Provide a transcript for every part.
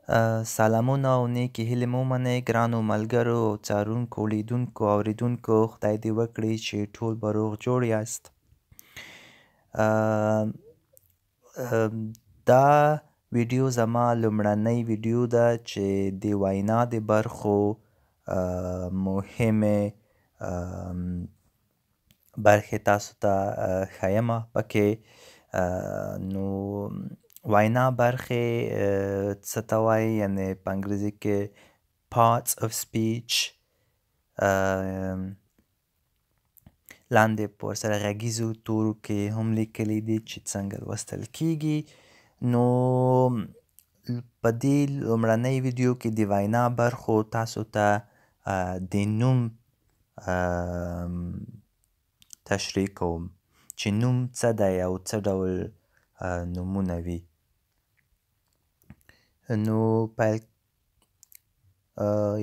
سلامونه او نیکې هیلې مو ومنئ ګرانو ملګرو، څارونکو، لیدونکو، اوریدونکو. خدای دې وکړي چې ټول به روغ جوړ یاست. دا ویډیو زما لومړنۍ ویډیو ده چې د وینا د برخو مهمې برخې تاسو ته ښیمه پکې. نو وینا برخې څه ته وایي؟ یعنې په انګریزي کې parts of speech. لاندې په ورسره غږیزو تورو کې هم لیکلي دي چې څنګه لوستل کیږي. نو په دې لومړنۍ ویډیو کې د وینا برخو تاسو ته د نوم تشریح کوم چې نوم څه دی او څه ډول نومونه وي. نو پیل،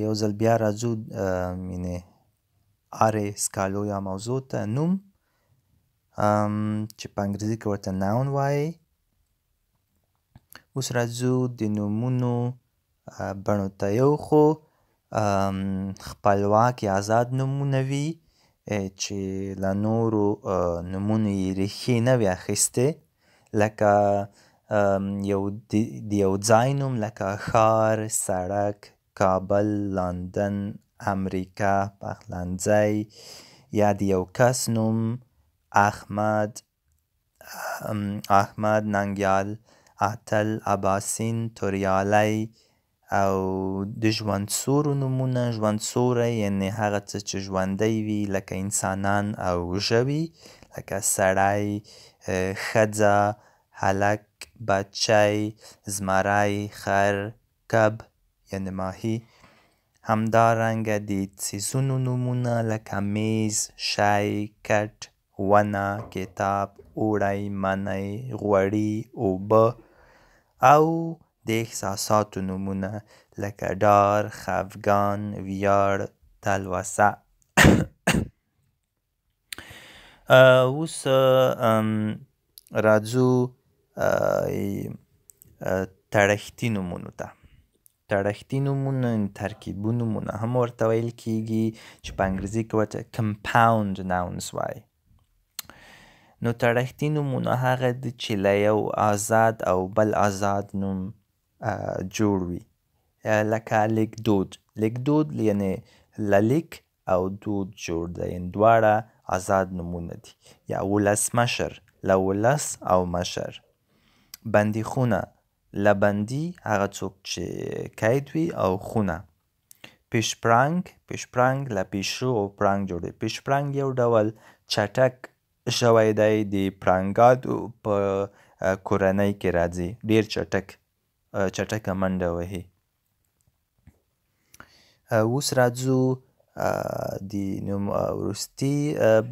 یو ځل بیا راځو یعنې آرې سکالو یا موضوع ته. نوم چې په انګریزي کې ورته noun وایي. اوس راځو د نومونو بڼو ته. یو خو خپلواک یا ازاد نومونه وي چې له نورو نومونو یې ریښې نه وي اخیستې، لکه یو د یو ځای نوم لکه ښار، سړک، کابل، لندن، امریکا، پخلنځی، یا د یو کس نوم احمد، احمد، ننګیال، اتل، اباسین، توریالی، او د ژوندسورو نومونه. ژوندسوری یعنې هغه څه چې ژوندی وي لکه انسانان او ژوي، لکه سړی، ښځه، هلک، بچی، زمری، خر، کب یعنې ماهي. همدارنګه د څیزونو نومونه لکه میز، شی، کټ، ونه، کتاب، اوړی، منی، غوړي، اوبه، او د احساساتو نومونه لکه ډار، خفګان، ویاړ، تلوسه. اوس راځو تړښتي نومونو ته. تړښتي نومونه، ترکیبي نومونه هم ورته ویل کیږي چې په انګریزي کې ورته compound nouns وایي. نو تړښتي نومونه هغه دي چې له یو ازاد او بل ازاد نوم جوړ وي، لکه لیکدود. لیکدود یعنې له لیک او دود جوړ دی، یعنې دواړه ازاد نومونه دي. یا ولسمشر له ولس او مشر. بندیخونه له بندي، هغه څوک چې قید وي، او خونه. پیشپرنګ، پیشپرنګ له پیشو او پړانګ جوړ دی. پیشپرنګ یو ډول چټک ژوی دی، د پړانګانو په کورنۍ کې راځي، ډیر چټکه منډه وهي. اوس راځو د نوم وروستي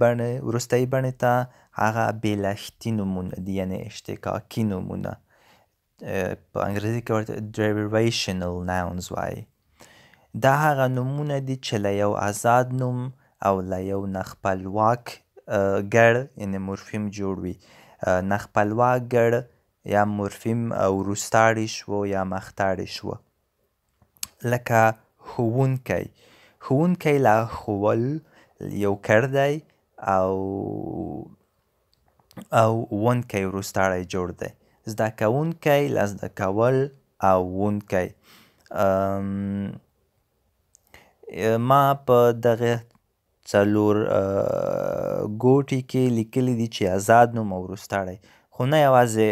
بڼې، وروستۍ بڼې ته. هغه بېلښتي نومونه دي، یعنې اشتقاقي نومونه، په انګریزي کې ورته derivational nouns وایي. دا هغه نومونه دي چې له یو ازاد نوم او له یو ناخپلواک ګړ یعنې مورفیم جوړ وي. ناخپلواک ګړ یا مورفیم وروستاړي شو یا مختاړي شو، لکه ښوونکی. ښوونکی له ښوول یو کړ دی او ونکی وروستاړی جوړ دی. زده کوونکی له زده کول او وونکی. ما په دغه څلور ګوټي کې لیکلي دي چې ازاد نوم او وروستاړی، خو نه یوازې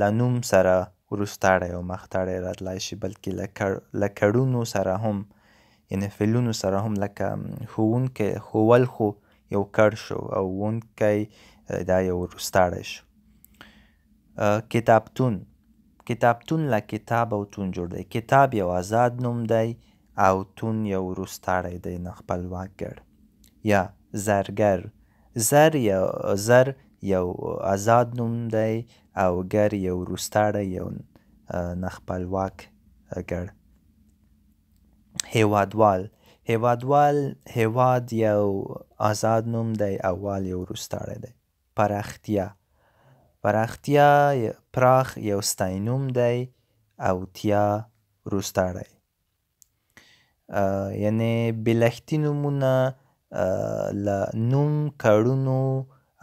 له نوم سره وروستاړی او مختاړی راتلای شي، بلکې له کړونو سره هم، یعنې فعلونو سره هم، لکه ښوونکی، ښوول خو یو کړ شو او وونکی دا یو وروستاړی شو. کتابتون، کتابتون له کتاب او تون جوړ دی. کتاب یو ازاد نوم دی او تون یو وروستاړی دی، نه خپلواک ګړ. یا زرګر، زر یو ازاد نوم دی او ګر یو وروستاړی، یو ناخپلواک ګړ. هیوادوال، هیوادوال، هیواد یو ازاد نوم دی او وال یو وروستاړی دی. پراختیا، پراختیا، پراخ یو ستاینوم دی او تیا وروستاړی. یعنې بېلښتي نومونه له نوم کړونو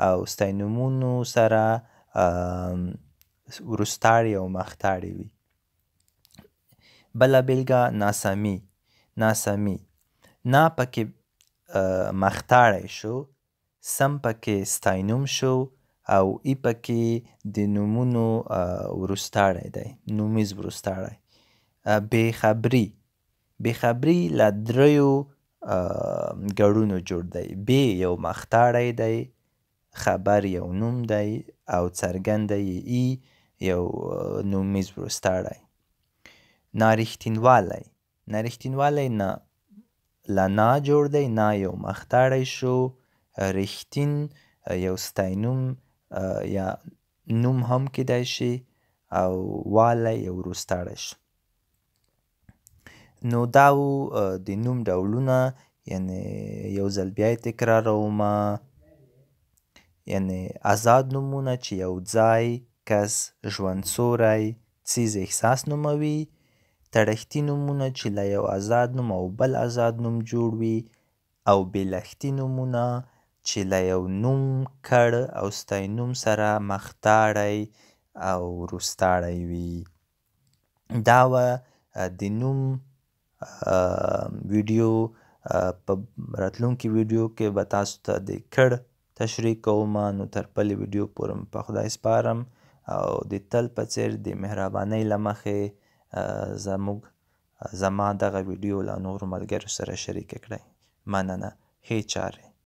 او ستاینومونو سره وروستاړي او مختاړي وي. بله بېلګه ناسمي. ناسمي، نا پکې مختاړی شو، سم پکې ستاینوم شو او ای پکې د نومونو وروستاړی دی، نومیز وروستاړی. بې خبري. بې خبري له دریو ګړونو جوړ دی. بې یو مختاړی دی، خبر یو نوم دی او څرګنده یې ای یو نومیز وروستاړی. نارښتینوالی. نارښتینوالی نه له نا جوړ دی، نا یو مختاړی شو، رښتین یو ستاینوم یا نوم هم کیدای شي او والی یو وروستاړی شو. نو دا و د نوم ډولونه. یعنې یو ځل بیا یې تکراروم، یعنې ازاد نومونه چې یو ځای، کس، ژوندسوری، څیز، احساس نوموي، تړښتي نومونه چې له یو ازاد نوم او بل ازاد نوم جوړ وي، او بېلښتي نومونه چې له یو نوم کړ او ستاینوم سره مختاړی او وروستاړی وي. دا وه د نوم ویډیو. په راتلونکي ویډیو کې به تاسو ته د کړ تشریح کوم. نو تر بلې ویډیو پورې په خدای سپارم او د تل په څیر د مهربانۍ له مخې زما دغه ویډیو له نورو ملګرو سره شریکه کړئ. مننه. ښې چارې.